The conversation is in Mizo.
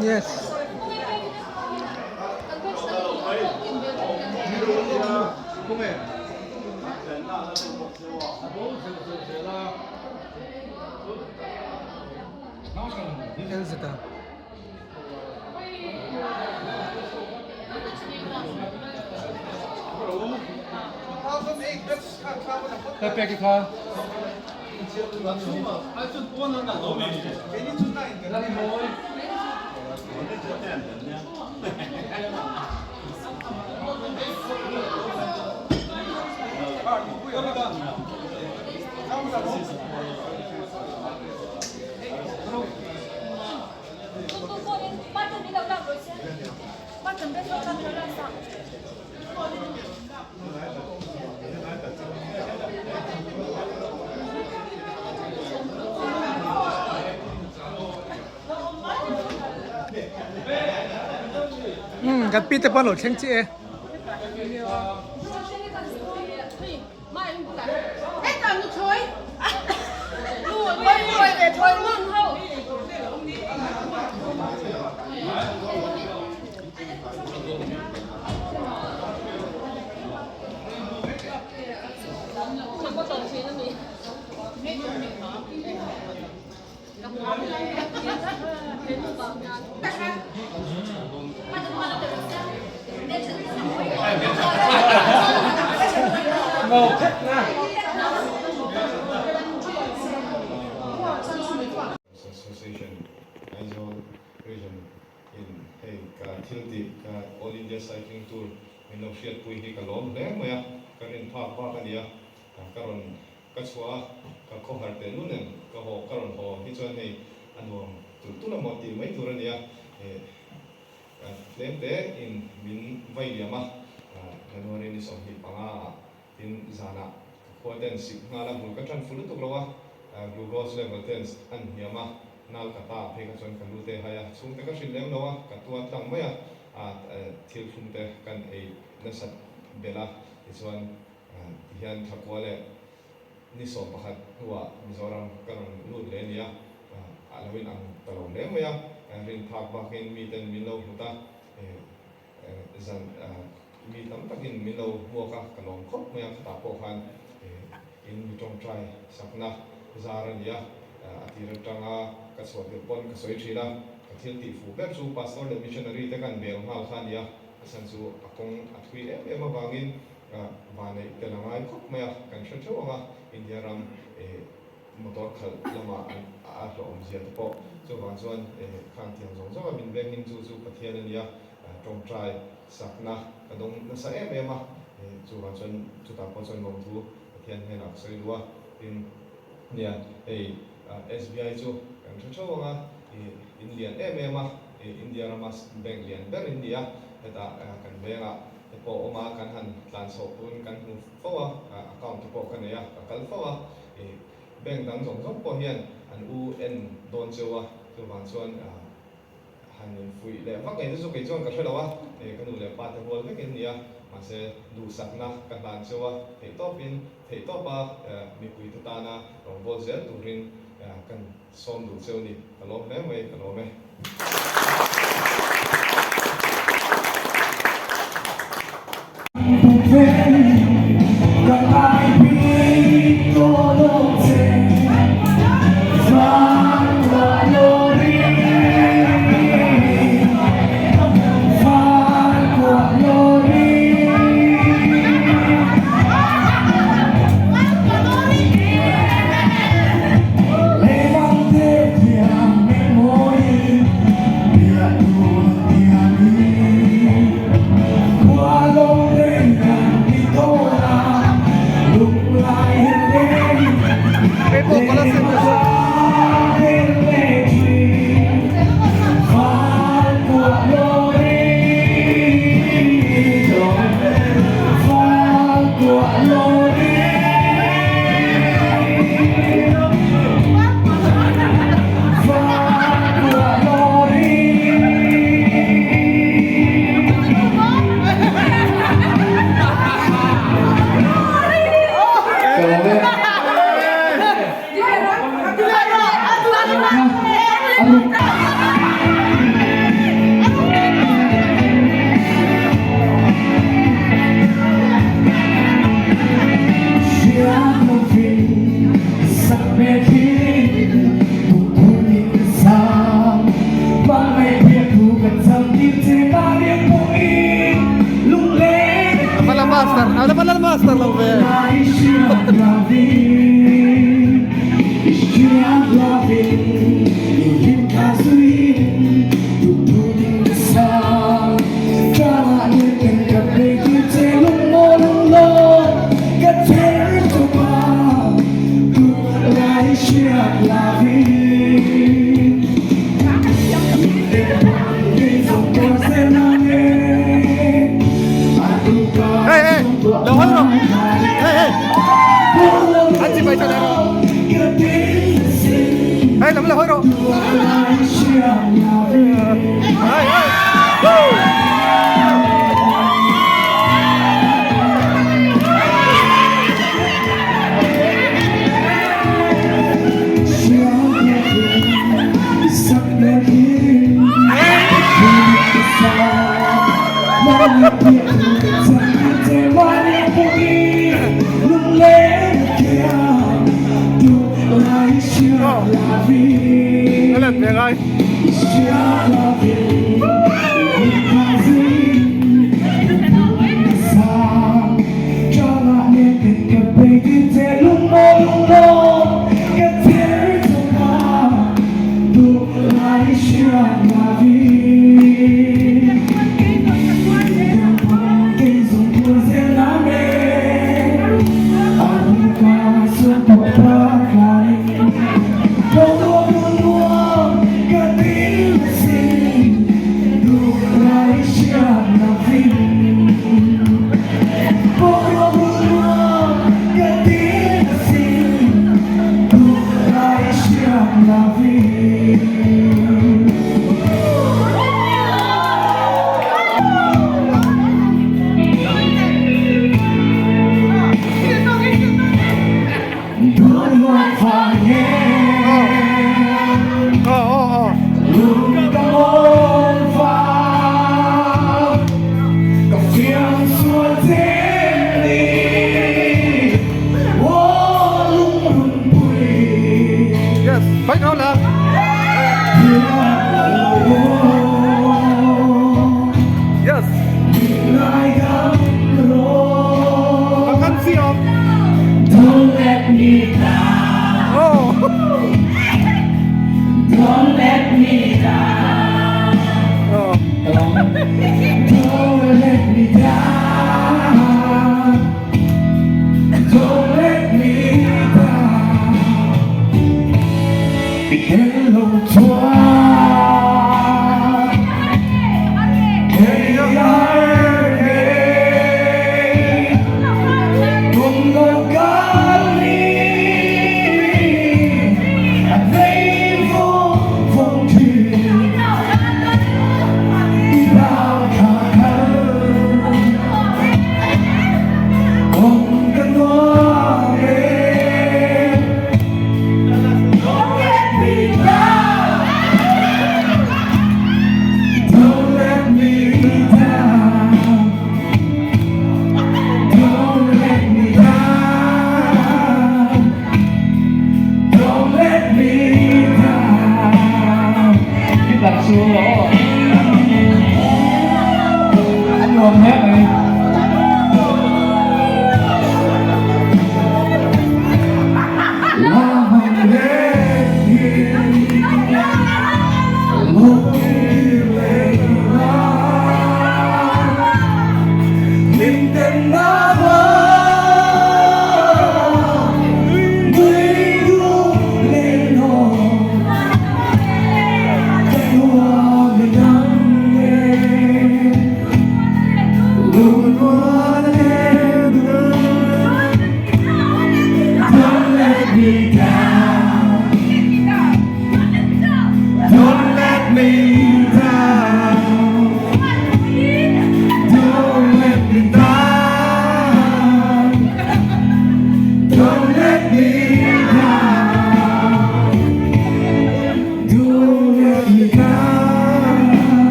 Yes. Elzeta. Umm kan pi te pawh an lo thleng chiah e. Association Aizawl Region in hei ka thil tih ka All India Cycling Tour min lo hriatpui hi ka lawm hle mai a, ka rin phak bak a ni a, ka rawn Ka chhuah a, ka khawhar teh lul em? Ka haw, ka rawn haw hi chuan hei a nuam tulh tulh a maw tih mai tur a nia. Eh, tlem te in min vai liam a, January ni 25 ah tin zanah ka khua ten sik nghal a, bul ka tan fu lutuk lo a, glucose level ten an hniam a, nal ka ta phei kha chuan ka lu te hai a, chhungte ka hrilh lem lo a, ka tua tlang mai a, thil thlum te kan ei nasat belh a, tichuan Tihian Thakua leh ni 11 hnuah Mizoram ka rawn lut leh a ni a, a lo inang ta lo hle mai a, rin phak bakin miten min lo hlut a, zan mi tam takin min lo hmuak a, ka lawm khawp mai a, khatah pawh khan in mi tawngtai sakna zar a ni a, a tir atanga ka chhuah tirh pawn ka sawi thin a, ka thil tih fuh ber chu Pastor leh Missionary te kan bel nghal kha a ni a, a chhan chu a kawng a thui em em avangin Vanneih tel a ngai khawp mai a, kan hre theuh ang a, India ram motor khalh lamah a hlawhawmzia te pawh chuvang chuan khan tiang zawng zawng a min veng him chu chu Pathian a nia, tawngtai sakna ka dawng nasa em em a, chuvang chuan chutah pawh chuan lawmthu Pathian hnenah ka sawi duh a, tin nia hei SBI chu kan hre theuh ang a, in lian em em a, India rama bank lian ber in ni a, hetah kan vengah te pawh awm a, kan han tlan chhoh pawn kan hmu fo a, account te pawh ka nei a, ka kal fo a, ih bank dang zawng zawng pawh hian an u en dawn cheu a, chuvang chuan han infuih leh vak ngei te chu kei chuan ka hre lo a, ih ka nu leh pa te rual vek in ni a, mahse duhsakna ka hlan cheu a, theihtawpin theihtawpa mipui te tana rawngbâwl zel turin kan sawm duh cheu ni, ka lawm hle mai, ka lawm e. Ala master, ala pala master lo ve. Hey hey, lo hawi rawh. Hey hey. An chibai tha rawh. Hey lam lo hawi rawh. Hey hey. Woo! A let ve ngai. Yes, bike ho la. Yes. Kan si om. Don't let me down. Oh. Don't let me down. Oh. Don't let me down. Don't let me down. Hello.